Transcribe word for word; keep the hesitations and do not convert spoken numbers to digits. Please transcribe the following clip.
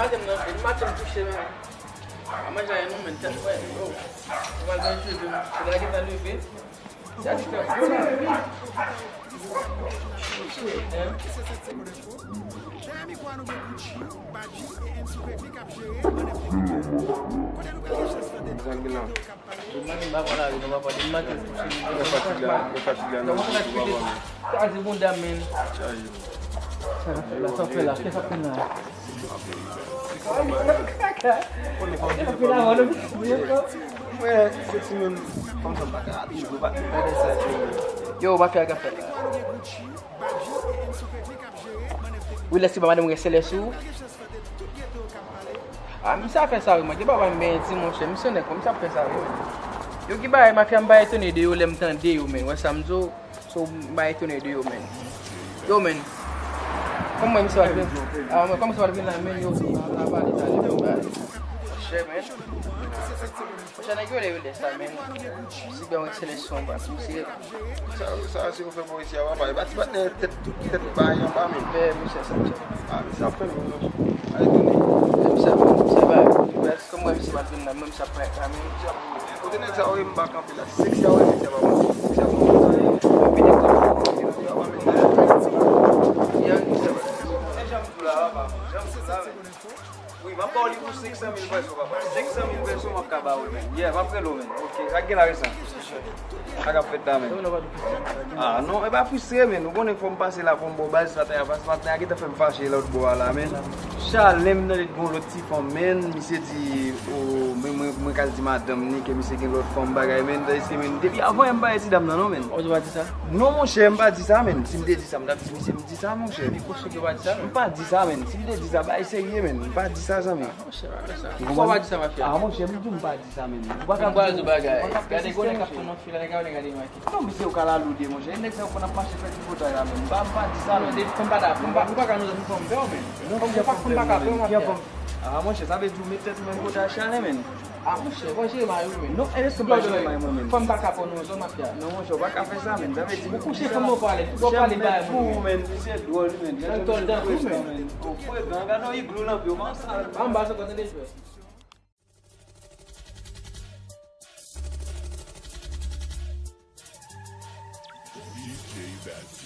Maten m nan, maten m kouche, men. A manje a non, men, tèt mwen, yo. Mwen al nan cheve m, cheve la gentan leve. Sa di fè bon la. Hein? Sa gen la. Depi maten m pa pran lari non, papa. Depi maten m kouche, m Yo fatig la, yo fatig la, non, yo fatig la. Kraze bounda, men. Chaje. Sa k ap fèt la, sa k ap fèt la, kè sa k ap fèt la. Kè sa k ap fèt la, non. Mwen, se timoun, fanm sa m pa ka ap jwe, pa, pa de sa, yo. Yo, mafya k ap fèt la. Wi, lè si pa madanm gen selè sou. Ah, misye ap fè sa wi, mwen. Gen papa m benyen di, monchè, misye nèg, misye ap fè sa wi. Yo, ki bagay, mafya, m pa etone de yo lè m tande yo, men. Wè sa m di w, so, m pa etone de yo, men. Yo, men. Kòman misye pral vin? Ah, mwen, kòman misye pral vin la, men, yo, la, la, pale, pale, men, bagay. Monchè, men. Monchè, nèg yo lè, yo lè sa, men. Si gen yon seleksyon, pa, misye. Sa, sa, se yo fè pou isi a, papa. E pa ti patnè tèt, tèt bay anba, men. Men, misye sa, misye. Ah, misye ap fè nou, non. Ay, tande. Misye, misye bay. Kòm mwen, misye pa t vin la, mwen, misye ap pran kamen. Kote nèg sa yo ye, m pa kanpe la. Seksi a, wè, seksi a, papa. Seksi a, papa. Yo, misye bay. E jan m di la, papa. Jan m di la, men. Wi, m ap ba w li pou senk san mil peso, papa. Senk san mil peso, m ap ka ba w l, men. Yeah, m ap rele w, men. Ok, sa k gen la resan? Sa k ap fèt la, men? Ah, non, e pa fristre, men. Ou konnen fò m pase la, fò m ba w baz, sa te a pas, maten a gentan fè m fache lòt bò a la, men. Chalen m tande t gon lòt ti fanm, men. Misye di, oh, mwen, mwen, mwen ka di madanm ni ke misye gen lòt fanm bagay, men. Tandiske, men, depi avan yè m pa wè ti dam nan, non, men. Ou te pa di sa? Non, monchè, m pa di sa, men. Si m te di sa, m t ap di misye, m di sa, monchè. Li kouche ke w pa di sa, men. M pa di sa, men. Si m te di sa, bay serye, men. M pa di sa, zanmi. Monchè, pa fè sa. Ou konprann? Poukisa w pa di sa, mafya? Ah, monchè, m di w m pa di sa, men. Ou pa ka di sa, monchè. Gade, gade, gade, gade, gade, gade. Non, misye, ou ka laloude, monchè. Nèg sa yo konn ap mache fè tripotay la, men. M pa, m pa di sa, men. Non, depi fanm pa ta, fanm pa, ou pa ka nan zòn fanm pè w, men. Non, fanm pa, fanm pa ka pè w, mafya. Ah, monchè, sa vle di ou met tèt ou menm kote a Chalen, men. Ah, monchè, fò jere mari w, men. Non, e èske m pa jere mari mwen, men? Fanm pa ka pran nan zòn, mafya. Non, monchè, ou pa ka fè sa, men. Sa vle di ou kouche fanm ou pale, ou pale bay mwen, men. Misye dwòl, men. Nan tòl dan kou, men. Ou frekan, gade yon iglou nan pye w, man, sa. Anba, se kontan de jwe. D J Bad.